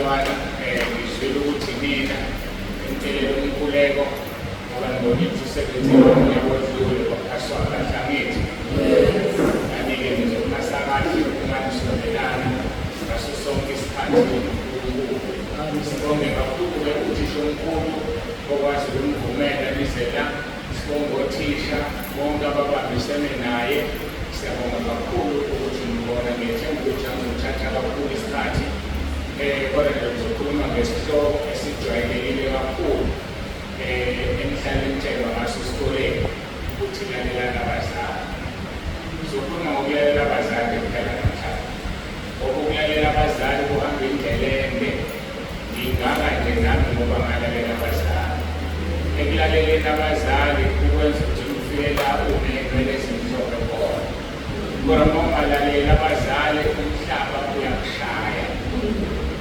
Bantwana, ngizwile ukuthi nina engicelela umkhuleko ngoba ngibonile ukuthi usebenzile unyaka odlule kwaphaswa kahle, angithi? Nani-ke nizophasa kahle uma nisondelana ngaso sonke isikhathi noNkulunkulu. Sibonge kakhulu-ke uthisha omkhulu okwazi ukunivumela nize la. Sibonge othisha bonke ababambisene naye. Siyabonga kakhulu ukuthi ngibona, ngiyethemba ukuthi angizothatha kakhulu isikhathi kodwa nje ngizokhuluma ngesihloko esijwayelekile kakhulu enihlale nitshelwa ngaso esikoleni ukuthi lalelani abazali. Ngizokhuluma ngokulalela abazali kuphela namhlanje. Ngoba ukulalela abazali kuhamba indlela ende. Ngingaka nje nami ngoba ngalalela abazali. Ekulaleleni abazali kukwenza ukuthi ufike la uney'nwele ezimhlophe khona. Kodwa uma ungalaleli abazali umhlaba uyakushaya.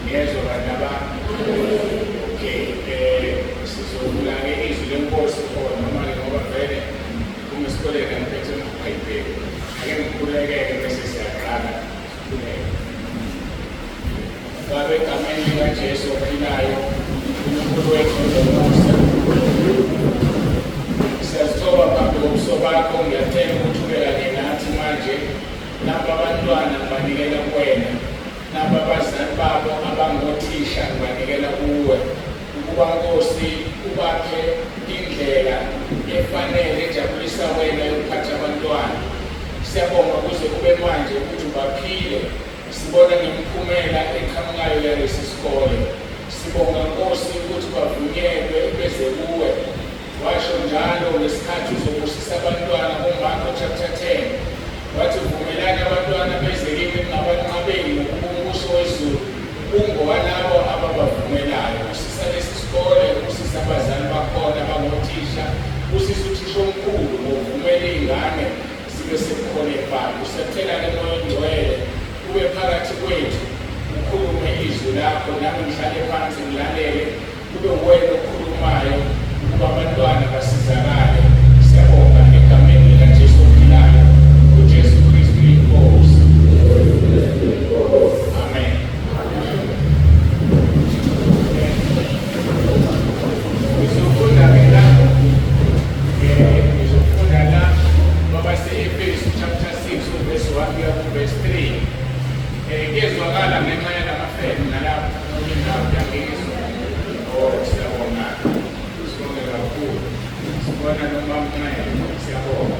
Ngiyezwa bantu abami? Okay, sizovula-ke izwi leNkosi or noma-ke ngoba vele uma esikoleni angiphethe amabhayibheli. Ake ngikhulekeke bese siyaqala sikhuleke. Baba, egameni likaJesu ophilayo, uNkulunkulu wethu onomusa, siyazithoba phambi kobuso bakho. Ngiyacela ukuthi ube kanye nathi manje. Laba abantwana ngibanikela kuwena, laba abazali babo abangothisha ngibanikela kuwe, ukuba Nkosi ubaphe indlela efanele ejabulisa wena yokuphatha abantwana. Siyabonga kuze kube manje ukuthi ubaphile. Sibona nemiphumela eqhamukayo yalesi sikole. Sibonga Nkosi ukuthi bavunyelwe beze kuwe. Washo njalo ngesikhathi uzobusisa abantwana kuMarko chapter 10. Wathi vumelani abantwana beze kimi ningabanqabeli ngokuba umbuso wezulu ungowalabo ababavumelayo. Busisa lesi sikole, busisa abazali bakhona abangothisha, busisa uthisha omkhulu ngokuvumela iy'ngane sibe sebukhoneni bakho. Siyacela-ke Moya oNgcwele ube phakathi kwethu, ukhulume izwi lakho, nami ngihlale phansi ngilalele, kube uwena okhulumayo ukuba abantwana basizakale. Siyabonga egameni likaJesu ophilayo, uJesu Kristu iNkosi. Amen. Ngizofunda-ke la, ngizofunda la kwabase-Efesu chapter 6 uverse 1 kuya kuverse 3. Kuyezwakala ngenxa yalamafeni nalapho indawo yangizwa. Oh, siyabonga. Sibonge kakhulu. Sibona noma mnxele, siyabonga.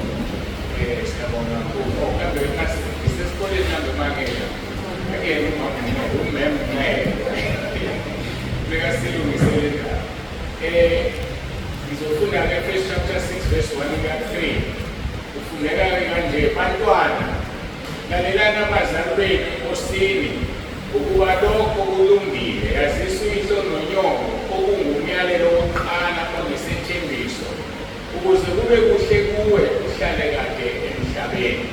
Siyabonga kakhulu. Oh, kambe kasi ngisesikoleni nami mangela. Akuyena umama Nxele, umem Nxele. Bekasilungisele indaba. Ngizofunda-ke First chapter 6 verse 1 kuya 3. Ufundeka-ke kanje, bantwana, lalelani abazali benu eNkosini, ukuba lokho kulungile. Yazisa uyihlo nonyoko, okungumyalelo wokuqala onesethembiso, ukuze kube kuhle kuwe uhlale kade emhlabeni.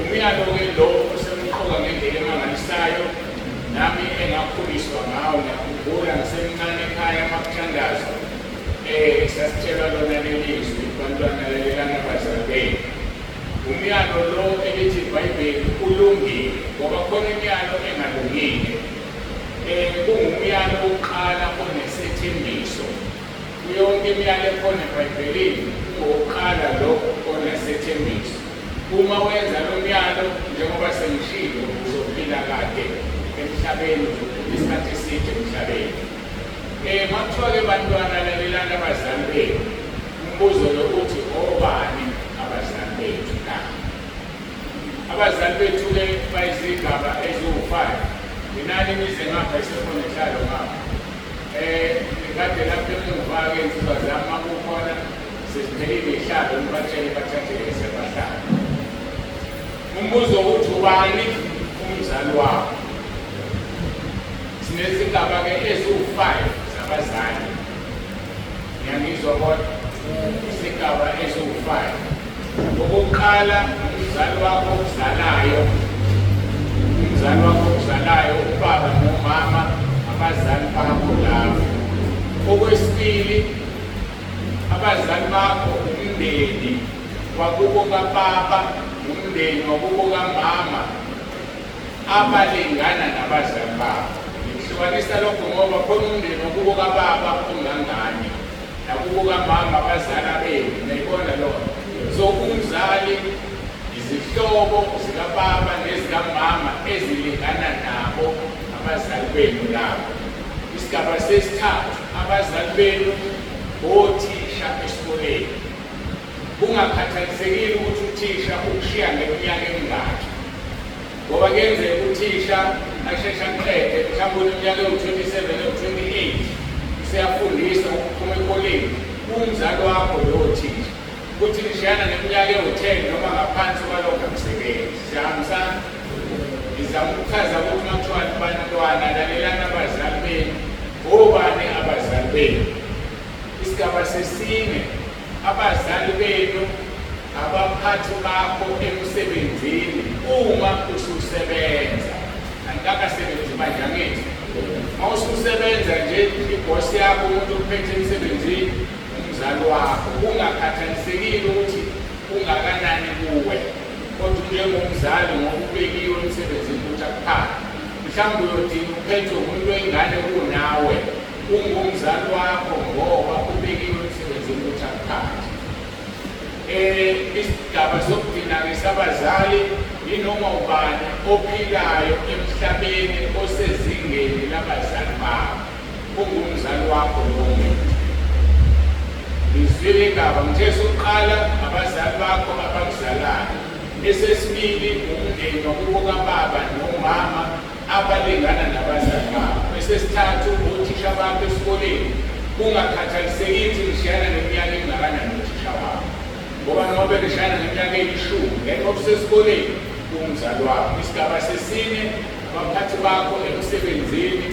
Umyalo-ke lo osemqoka ngendlela emangalisayo nami engakhuliswa ngawo. Ngiyakhumbula ngisemncane ekhaya uma kuthandazwa sasitshelwa lona leli zwi, bantwana lalelani abazali benu. Umyalo lo elithi iBhayibheli ulungile ngoba khona imiyalo engalungile. Kungumyalo wokuqala onesethembiso. Kuyonke imiyalo ekhona eBhayibhelini ungowokuqala lo onesethembiso. Uma wenza lo myalo, njengoba sengishilo, uzophila kade emhlabeni, uzophila isikhathi eside emhlabeni. Makuthiwa-ke bantwana lalelani abazali benu, umbuzo lo uthi obani abazali bethu na? Abazali bethu-ke bayizigaba eziwu-5. Nginani nize ngapha isekhona ihlalo ngapha. Kade lapha emuva-ke insizwa zami makukhona seziphelile ihlalo nibatshele bathathe lesi abahlala. Umbuzo uthi ubani umzali wakho? Sinezigaba-ke eziwu-5 zabazali. Ngiyangizwa kodwa? Izigaba eziwu-5. Okokuqala umzali wakho okuzalayo, umzali wakho okuzalayo, ubaba nomama, abazali bakho labo. Okwesibili, abazali bakho umndeni wakubo kababa, umndeni wakubo kamama, abalingana nabazali bakho. Ngihlukanisa lokho ngoba khona umndeni wakubo kababa ongangane nakubo kamama abazali abenu, niyayibona loo nto. So umzali izihlobo zikababa nezikamama ezilingana nabo abazali benu labo. Isigaba sesithathu, abazali benu othisha esikoleni. Kungakhathalisekile ukuthi uthisha ukushiya ngeminyaka emingaki. Ngoba kuyenzeka uthisha asheshe aqede mhlawumbe uneminyaka ewu-27 ewu-28 useyafundisa ukuphuma ekoleni, umzali wakho lowo thisha. Kuthi nishiyana neminyaka ewu-10 noma ngaphansi kwalokho akusebenzi. Siyahambisana? Ngizama ukuchaza ukuthi uma kuthiwa bantwana lalelani abazali benu, obani abazali benu? Isigaba sesine, abazali benu abaphathi bakho emsebenzini uma ususebenza. Angikakasebenzi manje angithi? Uma ususebenza nje ibhosi yakho umuntu okuphethe emsebenzini umzali wakho, kungakhathalisekile ukuthi ungakanani kuwe, kodwa njengomzali ngoba ubekiwe emsebenzini ukuthi akuphathe. Mhlawumbe uyodinga uphethwe umuntu oyingane kunawe, ungumzali wakho ngoba ubekiwe emsebenzini ukuthi akuphathe. Isigaba sokugcina-ke sabazali yinoma ubani ophilayo emhlabeni osezingeni labazali bakho, ungumzali wakho lowo muntu. Ngizwile indaba, ngithe sokuqala abazali bakho abakuzalayo, esesibili umndeni wakubo kababa nomama abalingana nabazali bakho, esesithathu othisha bakho esikoleni, kungakhathaliseki ukuthi nishiyana neminyaka emingakanani nothisha wakho, ngoba noma benishayana ngeminyaka eyishumi ngenxa yokuthi usesikoleni ungumzali wakho. Isigaba sesine, abaphathi bakho emsebenzini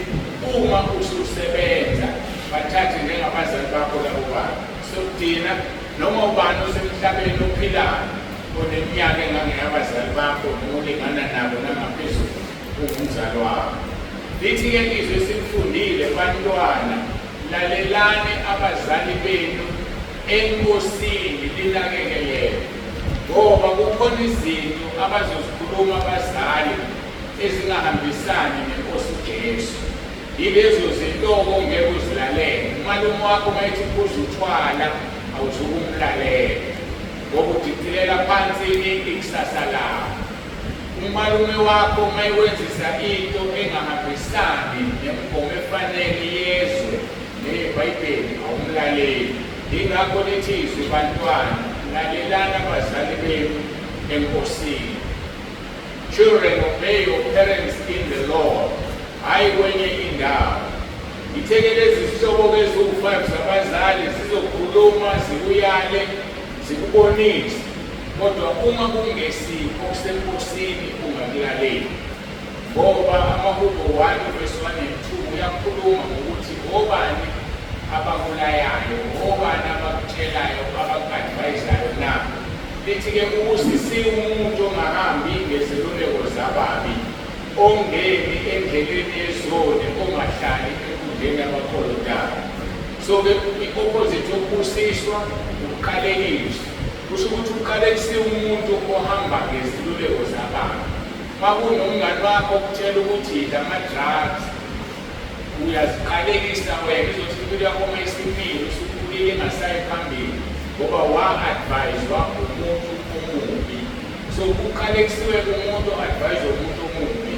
uma ususebenza bathathe njengabazali bakho labo bantu. Sokugcina, noma ubani osemhlabeni ophilayo oneminyaka engangeyabazali bakho noma olingana nabo nangaphezulu ungumzali wakho. Lithi-ke izwi esilifundile, bantwana lalelani abazali benu eNkosini, linakekelele, ngoba kukhona izinto abazozikhuluma abazali ezingahambisani neNkosi uJesu. Yilezo zinto-ke ongeke uzilalele. Umalume wakho uma ethi phuza utshwala, awuzukumlalela ngoba udicilela phansi ikusasa lakho. Umalume wakho uma ekwenzisa into engahambisani nemigomo efanele yezwe neyeBhayibheli, awumlaleli. Yingakho lithi izwi, bantwana, lalelani abazali benu eNkosini. Children, obey your parents in the Lord, hhayi kwenye indawo. Ngithe-ke lezi zihlobo-ke eziwu-5 zabazali zizokhuluma, zikuyale, zikubonise, kodwa uma kungesikho okuseNkosini ungakulaleli. Ngoba amaHubo 1 verse 1 and 2 uyakhuluma ngokuthi obani abakulayayo, obani abakutshelayo, abaku-advisayo na. Lithi-ke ubusisiwe umuntu ongahambi ngezeluleko zababi, ongemi endleleni yezoni, ongahlali enkundleni yabakolotayo. So-ke i-opposite yokubusiswa ukuqalekiswa. Kusho ukuthi uqalekisiwe umuntu ohamba ngeziluleko zababi. Uma kunomngani wakho okutshela ukuthi yidla ama-drugs, uyaziqalekisa wena, izothi impilo yakho uma isimile usukhulile ingasayi phambili ngoba wa-advise-wa umuntu omubi. So kuqalekisiwe umuntu o-advise umuntu omubi,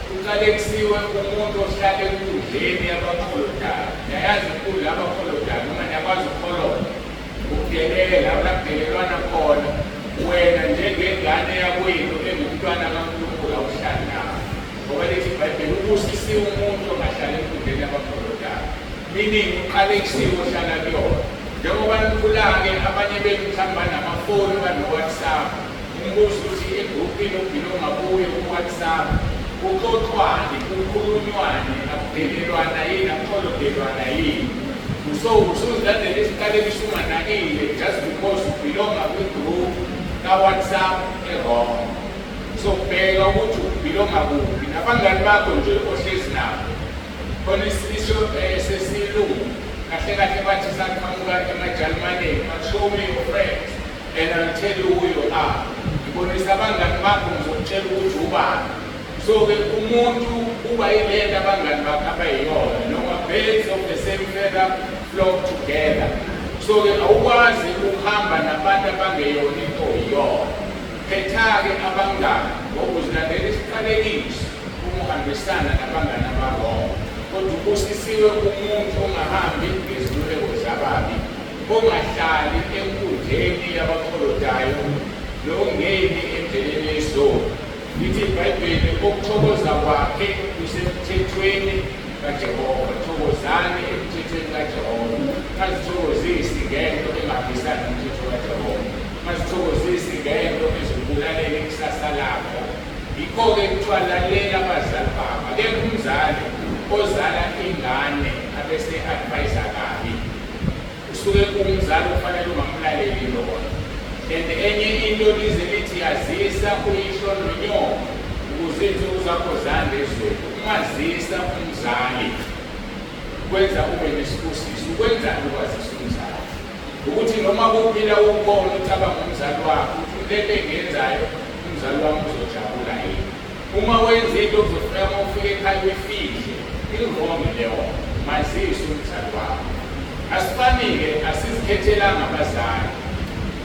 kuqalekisiwe umuntu ohlala enkundleni yabakholodayo. Niyayazi inkundla yabakholodayo noma niyakwazi ukukholoda? Ukudelela, la kudelelwana khona. Wena njengengane yakwenu engumntwana kaNkulunkulu awuhlali nawo. Ngoba lithi iBhayibheli ubusisiwe umuntu ongahlali enkundleni yabakholodayo. Meaning uqalekisiwe ohlala kuyona. Njengoba nikhula-ke abanye benu mhlawumbe banamafoni bano-WhatsApp. Umbuzo uthi egrupini obhilonga kuyo ku-WhatsApp kuxoxwani, kukhulunywani, akudelelwana yini, akuxolodelwana yini? So usuzilandela isiqalekiso unganakile just because ubhilonga kwi-group ka-WhatsApp e-wrong. So bheka ukuthi ubhilonga kuphi nabangani bakho nje ohlezi nabo. Khona isisho sesilungu kahle kahle bathi saqhamuka emaJalimaneni, but show me your friends and I'll tell you who you are. Ngibonisa abangani bakho ngizokutshela ukuthi ubani. So-ke umuntu uba yilento abangani bakhe abayiyona, noma birds of the same feather flock together. So-ke awukwazi ukuhamba nabantu abangeyona into oyiyona. Khetha-ke abangani ngoba uzilandela isiqalekiso uma uhambisana nabangani aba-wrong. Kodwa ubusisiwe umuntu ongahambi ngeziluleko zababi, ongahlali enkundleni yabaklolodayo, nongemi endleleni yezoni. Lithi iBhayibheli, okuthokoza kwakhe kusemthethweni kaJehova. Thokozani emthethweni kaJehova. Ungazithokozisi ngento engahambisani nomthetho kaJehova. Ungazithokozisi ngento ezokubulalela ikusasa lakho. Yikho-ke kuthiwa lalela abazali bakho. Akekho umzali ozala ingane abese advise kabi. Usuke umzali kufanele ungamlaleli lona. And enye into lize lithi yazisa uyihlo nonyoko ukuze izinsuku zakho zande ezweni. Ukumazisa umzali kwenza ube nesibusiso. Ukwenzani ukwazisa umzali? Ukuthi noma kuphila ukhona ucabanga umzali wakho ukuthi lento engiyenzayo umzali wami uzojabula yini. Uma wenza into kuzofuneka uma ufika ekhaya uyifihle, i-wrong leyo. Mazise umzali wakho. Asifani-ke, asizikhethelanga abazali,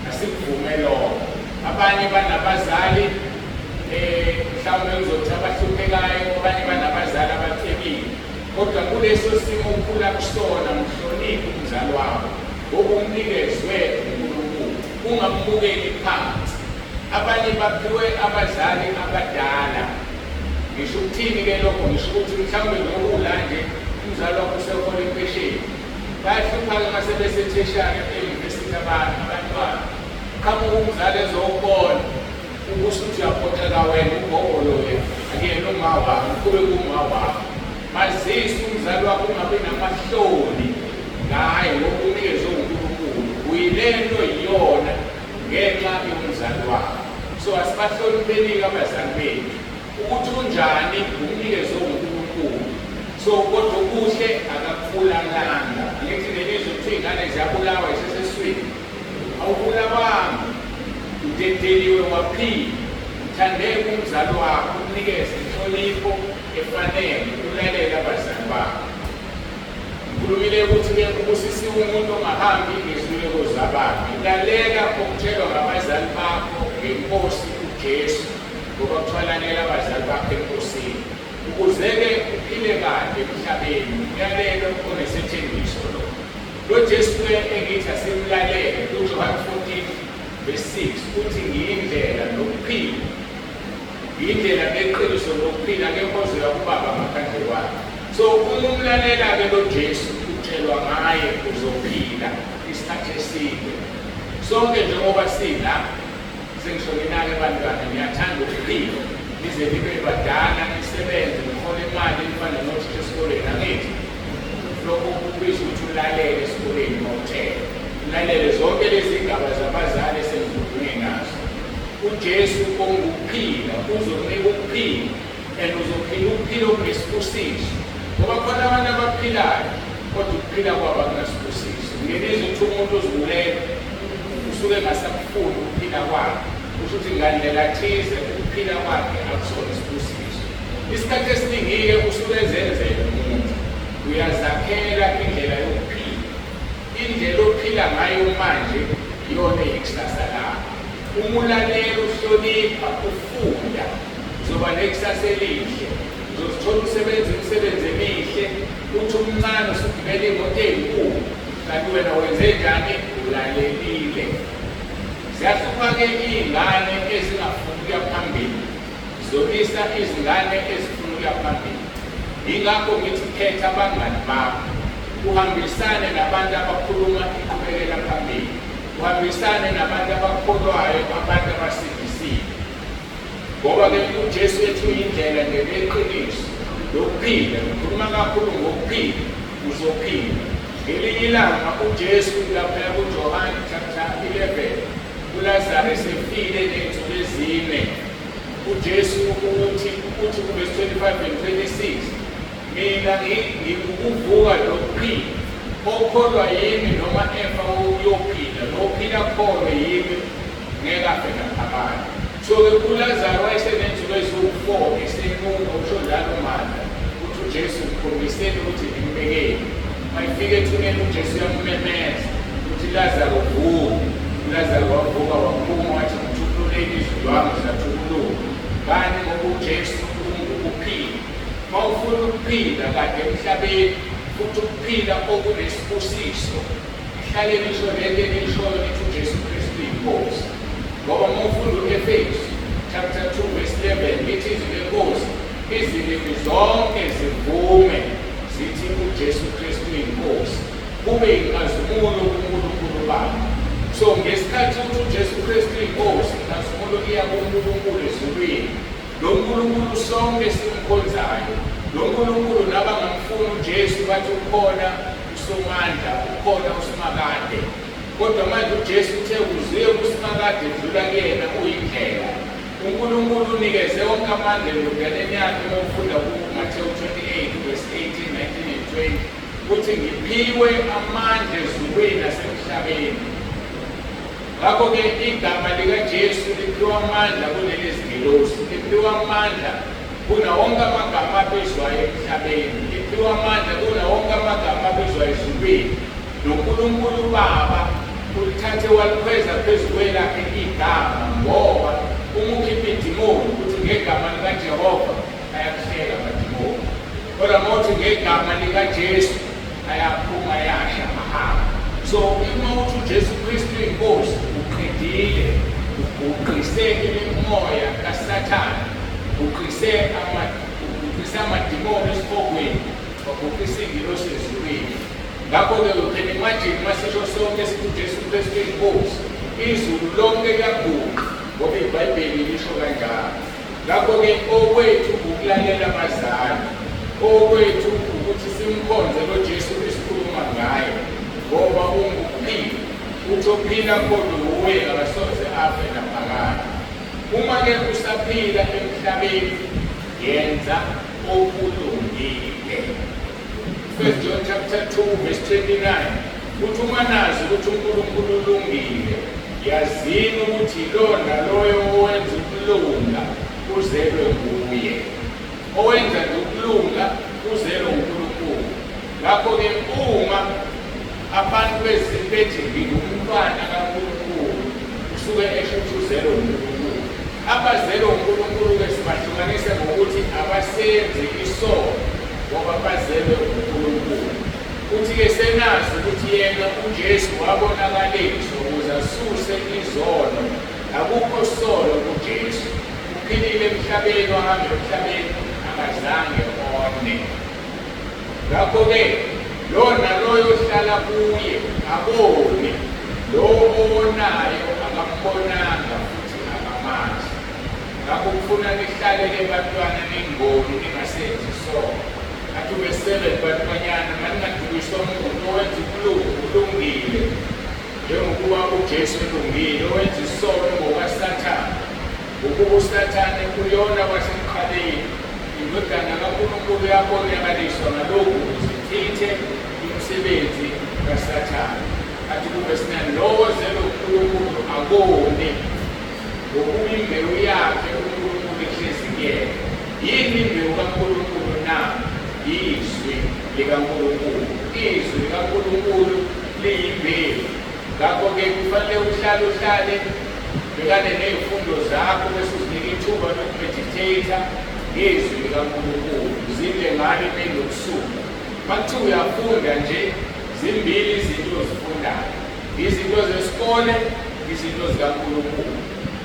asikuvume lokho. Abanye banabazali mhlawumbe ngizothi abahluphekayo, abanye banabazali abacebile. Kodwa kuleso simo okhula kusona, mhloniphe umzali wakho ngoba umnikezwe uNkulunkulu, ungambukeli phansi. Abanye baphiwe abazali abadala. Ngisho ukuthini-ke lokho? Ngisho ukuthi mhlawumbe njengoba ula nje umzali wakho usehola impesheni. Bayahlupha-ke uma sebesetheshari e-university abantu, abantwana. Qhamuka umzali ezokubona ubusuthi uyaphoxeka wena ugogo loya akuyena uma wakho, uqhubeke uma wakho. Mazise umzali wakho ungabi namahloni ngaye ngoba unikezwe uNkulunkulu. Uyilento yiyona ngenxa yomzali wakho. So asibahlonipheni-ke abazali bethu. Ukuthi unjani umnikezwe uNkulunkulu. So kodwa okuhle akakubulalanga. Angithi nelizwe kuthiwa iy'ngane ziyabulawa zisesesiswini. Awubulawanga, udedeliwe waphila. Mthandeke umzali wakho, umnikeze inhlonipho efanele, ulalele abazali bakho. Ngikhulumile ukuthi-ke ubusisiwe umuntu ongahambi ngeziluleko zababi. Lalela okutshelwa ngabazali bakho ngeNkosi uJesu, ngoba kuthiwa lalela abazali bakho eNkosini. Ukuze-ke uphile kahle emhlabeni, umyalelo onesethembiso lo. Lo Jesu-ke engithi asimlalele, kuJohane 14 verse 6, uthi ngiyindlela nokuphila. Yindlela neqiniso nokuphila, akekho ozoya kuBaba ngaphandle kwami. So uma umlalela-ke lo Jesu utshelwa ngaye uzophila isikhathi eside. Sonke njengoba sila sengisho nina-ke bantwana niyathanda ukuphila nize nibe badala nisebenze nihole imali nifane nothisha esikoleni angithi lokho kubiza ukuthi ulalele esikoleni uma utshela ulalele zonke lezi gaba zabazali esengikhulume ngazo. UJesu ongukuphila uzokunika ukuphila and uzophila ukuphila okunesibusiso ngoba khona abantu abaphilayo kodwa ukuphila kwabo akunasibusiso. Nginizwe ukuthi umuntu ozibulele usuke engasakufuni ukuphila kwakhe, kusho ukuthi ngandlela thize ukuphila kwakhe akusona isibusiso. Isikhathi esiningi-ke usuke ezenzela umuntu, uyazakhela indlela yokuphila. Indlela ophila ngayo manje iyona eyikusasa lakho. Uma ulalela, uhlonipha, ufunda, uzoba nekusasa elihle. Uzozithola usebenza imisebenzi emihle, uthi umncane usugibela imoto ezinkulu, kanti wena wenze njani? Ulalelile. Ziyahlupha-ke iy'ngane ezingafuni ukuya phambili, zolisa izingane ezifuna ukuya phambili. Yingakho ngithi khetha abangani bakho, uhambisane nabantu abakhuluma inqubekela phambili. Uhambisane nabantu abakholwayo, abantu abasindisiwe. Ngoba-ke uJesu ethi uyindlela nje neqiniso lokuphila. Ngikhuluma kakhulu ngokuphila, uzophila. Ngelinye ilanga uJesu laphaya kuJohane chapter 11, uLazaru esefile ney'nsuku ezine, uJesu uthi uthi kuvesi 25 and 26, Mina ngingukuvuka nokuphila. Okholwa yimi noma efa uyophila, nophila akholwe yimi ngeke afe naphakade. So-ke uLazaru wayesenensuku eziwu-4 esenuka. uJesu ngikhombiseni ukuthi ngimbekeni. Mayifika ethuneni uJesu uyammemeza uthi Lazaro vuka. ULazaro wavuka waphuma wathi ngithukululeni izindwangu zathukuluka. Ngani? Ngoba uJesu ungukuphila. Uma ufuna ukuphila kade emhlabeni futhi ukuphila okunesibusiso, ihlale lisho lento enishoyo nithi uJesu Kristu iNkosi. Ngoba uma ufunda u-Efesu chapter 2 verse 11 lithi izwi leNkosi izilimi zonke zivume zithi uJesu Kristu iNkosi kube inkazimulo kuNkulunkulu Baba. So ngesikhathi uthi uJesu Kristu iNkosi, inkazimulo iya kuNkulunkulu ezulwini. Lo Nkulunkulu sonke simkhonzayo, lo Nkulunkulu nabangamfuni uJesu bathi ukhona uSomandla, ukhona uSimakade. Kodwa manje uJesu uthe uze kuSimakade dlula kuyena uyindlela. UNkulunkulu unikeze wonke amandla endodaneni yakhe uma ufunda kuMathewu 28 verse 18, 19 and 20 ukuthi ngiphiwe amandla ezulwini nasemhlabeni. Ngakho-ke igama likaJesu liphiwa amandla kunelezingelosi, liphiwa amandla kuna wonke amagama abizwayo emhlabeni, liphiwa amandla kuna wonke amagama abizwayo ezulwini. NoNkulunkulu uBaba ulithathe walikhweza phezu kwelakhe igama, ngoba uma ukhipha idimoni uthi ngegama likaJehova ayakuhleka amadimoni, kodwa uma uthi ngegama likaJesu ayaphuma ayasha ahamba. So uma uthi uJesu Kristu inkosi uqedile, uguqise imimoya kaSathane, uguqise uguqise amadimoni esihogweni, waguqisa ingilosi ezulwini. Ngakho-ke you can imagine uma sisho sonke sithi uJesu Kristu inkosi, izulu lonke liyaguqa ngoba iBhayibheli lisho kanjalo. Ngakho-ke okwethu ukulalela abazali, okwethu ukuthi simkhonze lo Jesu esikhuluma ngaye ngoba ungukuphila, uthi ophila kholwe wuye akasoze afe naphakade. Uma-ke usaphila emhlabeni yenza okulungile. First John chapter 2 verse 29 uthi uma nazi ukuthi uNkulunkulu ulungile yazini ukuthi lo naloyo owenza ukulunga uzelwe nguye. Owenza nje ukulunga uzelwe uNkulunkulu. Ngakho-ke uma abantu bethi ngingumntwana kaNkulunkulu usuke esho ukuthi uzelwe uNkulunkulu. Abazelwe uNkulunkulu-ke sibahlukanise ngokuthi abasenzi isono ngoba bazelwe uNkulunkulu. Uthi-ke senazi ukuthi yena uJesu wabonakaliswa ukuze asuse izono. Akukho sono kuJesu. Uphilile emhlabeni, wahamba emhlabeni, akazange one. Ngakho-ke lo naloyo ohlala kuye akoni, lowo owonayo akambonanga futhi akamazi. Ngakho kufuna nihlale-ke bantwana ningoni ningasenzi isono. Athi ube seven bantwanyana maningadukiswa muntu owenza ukulunga ulungile njengokuba uJesu elungile, owenza isono ngokaSathane. Ngokuba uSathane uyona kwasekuqaleni, iNdodana kaNkulunkulu yabonakaliswa ngalokhu ukuze ichithe imisebenzi kaSathane. Athi kuvesi 9, lowo ozelwe uNkulunkulu akoni, ngokuba imbewu yakhe uNkulunkulu ihlezi kuyena. Yini imbewu kaNkulunkulu na? Izwi likaNkulunkulu. Izwi likaNkulunkulu liyimbewu. Ngakho-ke kufanele uhlale uhlale ubhekane ney'fundo zakho bese uzinika ithuba lokumeditheyitha ngezwi likaNkulunkulu, uzindle ngalo imini nobusuku. Uma kuthiwa uyafunda nje, zimbili izinto ozifundayo, izinto zesikole, izinto zikaNkulunkulu,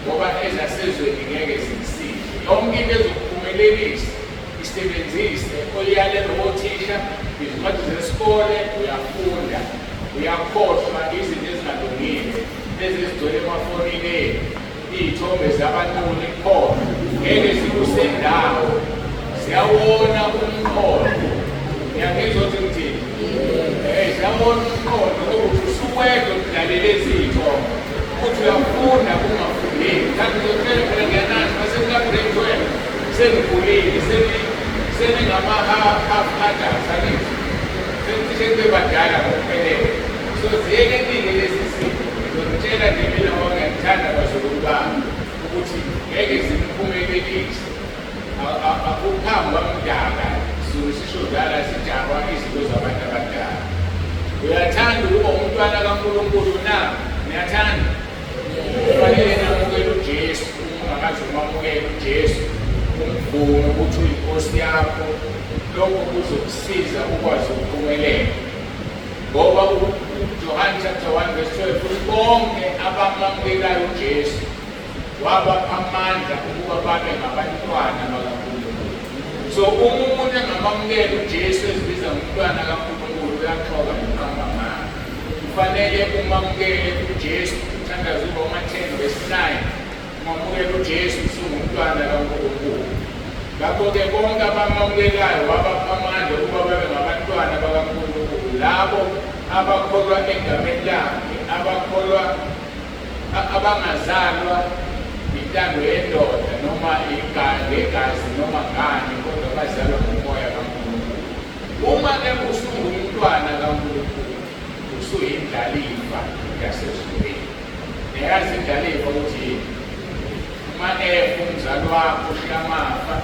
ngoba ezasezweni ngeke zikusize. Yonke into ezokuphumelelisa isebenzise, oyalelwe othisha, izincwadi zesikole, uyafunda, uyakhohlwa izinto ezingalungile lezi ezigcwele emafonini enu, iy'thombe zabanqunu ikhona, ngeke zikusendawo, ziyawona umqondo. Ngiyangizwa ukuthi ngithini? Ziyawona umqondo ukuthi usuwedwa ukudlalela eziy'thombe, ukuthi uyafunda kungafundeki. Mhlawumbe uzotshela phela ngiyanazi mase kuka-grade 12 senikhulile seningama-half adults angithi senicishe nibe badala ngokuphelele. So ziyekelile lezi zinto. Ngizonitshela nje mina ngoba ngiyanithanda bazukulu bami ukuthi ngeke zimphumelelise. Akuphangwa mdaka, Zulu sisho Sodlala sijakwa izinto zabantu abadala. Uyathanda ukuba umntwana kaNkulunkulu na? Niyathanda? Kufanele namukele uJesu, uma ungakaze umamukele uJesu, umvume ukuthi uyiNkosi yakho, lokho kuzokusiza ukwazi ukuphumelela. Ngoba uJohane chapter 1 verse 12 uthi bonke abamamukelayo uJesu wabapha amandla ukuba babe ngabantwana bakaNkulunkulu. So uma umuntu engamamukela uJesu ezibiza ngomntwana kaNkulunkulu uyaxoka nokuqamba amanga. Kufanele umamukele uJesu, uthandaze uRoma 10 verse 9, umamukele uJesu usungumntwana kaNkulunkulu. Ngakho-ke bonke abamamukelayo wabapha amandla ukuba babe ngabantwana bakaNkulunkulu, labo abakholwa egameni lakhe, abakholwa abangazalwa intando yendoda noma ngegazi noma ngani, kodwa bazalwa ngomoya kaNkulunkulu. Uma-ke usungumntwana kaNkulunkulu, usuyindlalifa yasezulwini. Niyayazi indlalifa ukuthi yini? Uma efa umzali wakho ushiya amafa,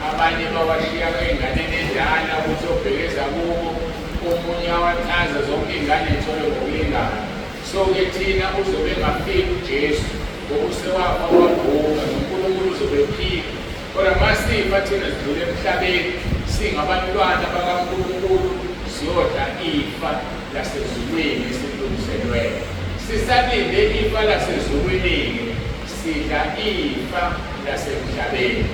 abanye bawashiya ey'nganeni endala ukuthi obhekeza kubo, omunye awachaza zonke iy'ngane zithole ngokulingana. So-ke thina uzobe engafiki uJesu ngoba usewafa wavuka, noNkulunkulu uzobe ephila. Kodwa masifa thina sidlule emhlabeni singabantwana bakaNkulunkulu siyodla ifa lasezulwini esilungiselweyo. Sisalinde ifa lasezulwini-ke, sidla ifa lasemhlabeni.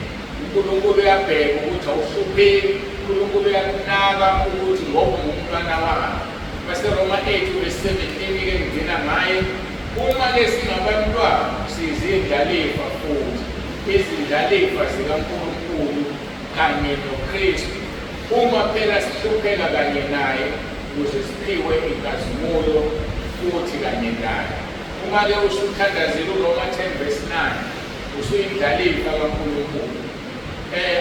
UNkulunkulu uyabheka ukuthi awuhlupheki, uNkulunkulu uyakunaka ukuthi ngoba ungumntwana wakhe. BaseRoma 8 verse 17 ke ngigcina ngaye. Uma-ke singabantwana sizindlalifa futhi, izindlalifa zikaNkulunkulu kanye noKristu, uma phela sihlupheka kanye naye ukuze siphiwe inkazimulo futhi kanye naye. Uma-ke usuthandazile uRoma 10 verse 9, usuyindlalifa kaNkulunkulu.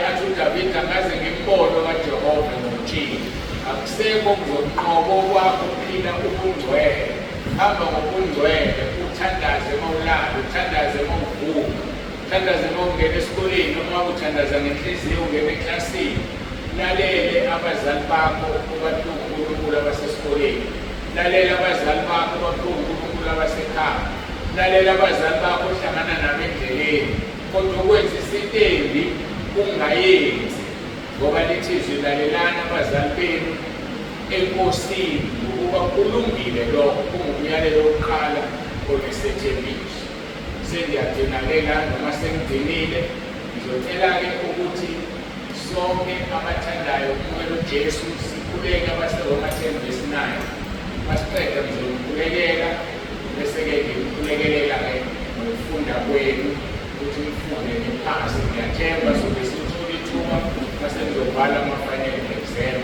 Athi uDavide, angaze ngimbono kaJehova ngomtshini. Akusekho okuzokunqoba okwakho ukuphila ubungcwele. Hamba ngobungcwele, uthandaze uma ulala, uthandaze uma uvuka, uthandaze uma ungena esikoleni, noma uthandaza ngenhliziyo ungena eklasini. Lalele abazali bakho obaphiwa uNkulunkulu abasesikoleni. Lalela abazali bakho obaphiwa uNkulunkulu abasekhaya. Lalela abazali bakho ohlangana nabo endleleni. Kodwa ukwenza isinto embi ungayenzi, ngoba lithi izwi, lalelani abazali benu eNkosini, ngokuba kulungile lokho, kungumyalelo wokuqala onesethembiso. Sengiyagcina-ke la, noma sengigcinile, ngizocela-ke ukuthi sonke abathandayo ukumukela uJesu sikhuleke abaseRoma 10 verse 9. Masiqeda ngizonikhulekela, bese-ke ngikhulekelela-ke nokufunda kwenu ukuthi nifunde niphase. Ngiyathemba sobe sithola ithuba mase nizobhala ama-final exam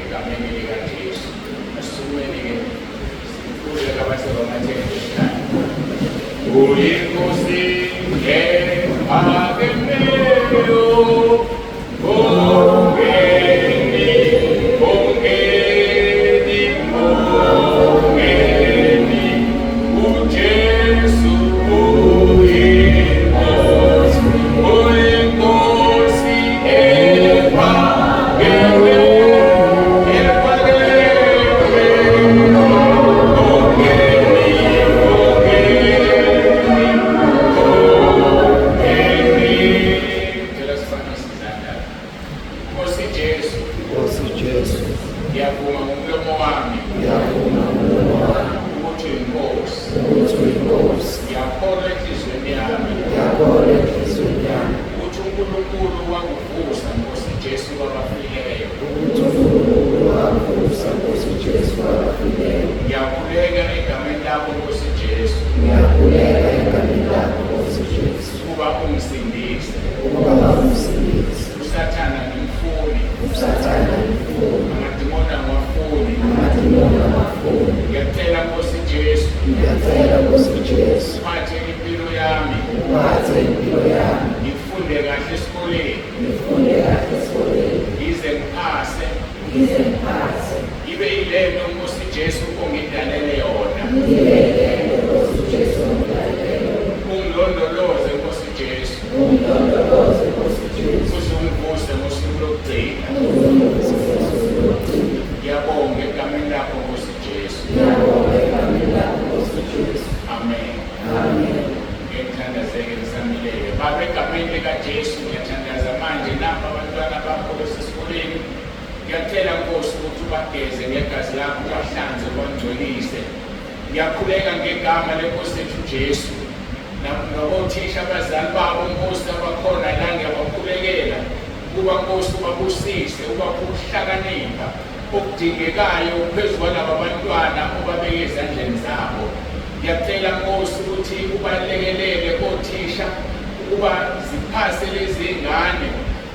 egameni likaJesu. Asisukumeni-ke sikhuleke abaseRoma 10 verse 9. UyiNkosi ephakemeyo, Mbongeni, mbongeni, mbongeni, uJesu uyiNkosi, uyiNkosi ephakeme, ephakeme. Mbongeni, mbongeni, mbongeni. Cela sifane izandla. Nkosi Jesu, Nkosi Jesu, ngiyavuma ngomlomo wami ngiyavuma ngomlomo wami ukuthi uyinkosi. ukuthi uyinkosi. Ngiyakholwa enhliziyweni yami Ngiyakholwa enhliziyweni yami ukuthi uNkulunkulu wakuvusa Nkosi Jesu kwabafileyo. ukuthi uNkulunkulu wakuvusa Nkosi Jesu kwabafileyo. Ngiyakhuleka egameni lakho Nkosi Jesu Ngiyakhuleka egameni lakho Nkosi Jesu ukuba ungisindise. ukuba ungisindise. USathane angimfuni, USathane angifuni, amadimoni angiwafuni. amadimoni awafuni. Ngiyacela Nkosi Jesu, Ngiyacela Nkosi Jesu, uphathe impilo yami, uphathe impilo yami, ngifunde kahle esikoleni, ngifunde kahle esikoleni, ngize ngiphase, ngize ngiphase, ngibe yilento Nkosi Jesu ongidalele yona. ngibe lento Nkosi Jesu ongidalele yona. Ungilondoloze Nkosi Jesu, Ungilondoloze Nkosi Jesu, uze ungivuse ngosuku lokugcina. ungivuse. Asithandazeke nisamilele. Baba, egameni likaJesu ngiyathandaza manje napa abantwana bakho besesikoleni. Ngiyacela Nkosi ukuthi ubageze ngegazi lakho, ubahlanze, ubangcwelise. Ngiyakhuleka ngegama leNkosi yethu Jesu. Nabothisha abazali babo Nkosi abakhona la ngiyabakhulekela ukuba Nkosi ubabusise, ubaphe ukuhlakanipha okudingekayo phezu kwalaba bantwana obabeke ezandleni zabo. Ngiyacela Nkosi ukuthi ubalekelele othisha ukuba ziphase lezi ngane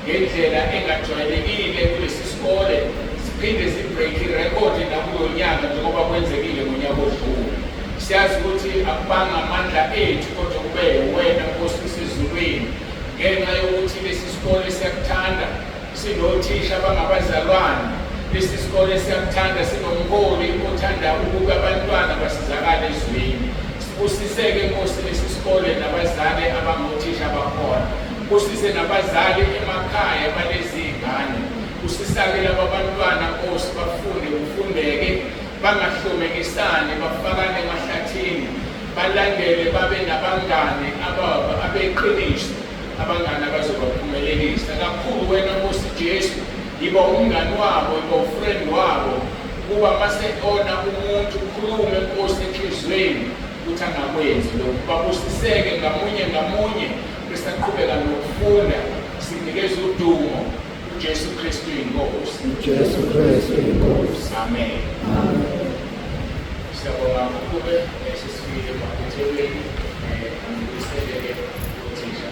ngendlela engajwayelekile kulesi sikole ziphinde zi-break irekhodi nakulo nyaka njengoba kwenzekile ngonyaka odlule. Siyazi ukuthi akubanga amandla ethu kodwa kube wena Nkosi usezulwini ngenxa yokuthi lesi sikole siyakuthanda sinothisha abangabazalwane lesi sikole siyakuthanda sinomholi othanda ukuba abantwana basizakale ezweni. Sibusiseke Nkosi lesi sikole nabazali abangothisha bakhona. Busise nabazali emakhaya balezi ngane. Busisake laba bantwana Nkosi bafunde kufundeke bangahlomekisani bafakane emahlathini balandele babe nabangane abeqiniso abangane abazobaphumelelisa kakhulu. Wena Nkosi Jesu yiba umngani wabo, yiba ufriend wabo, kuba mase ona umuntu ukhulume Nkosi enhliziyweni ukuthi angakwenzi lokhu. Babusiseke ngamunye ngamunye besaqhubeka nokufunda. Sinikeza udumo uJesu Kristu inkosi. Jesu Kristu inkosi. Amen. Amen. Siyabonga kakhulu, sesifikile emaphethelweni. Angibuyisele-ke kuthisha.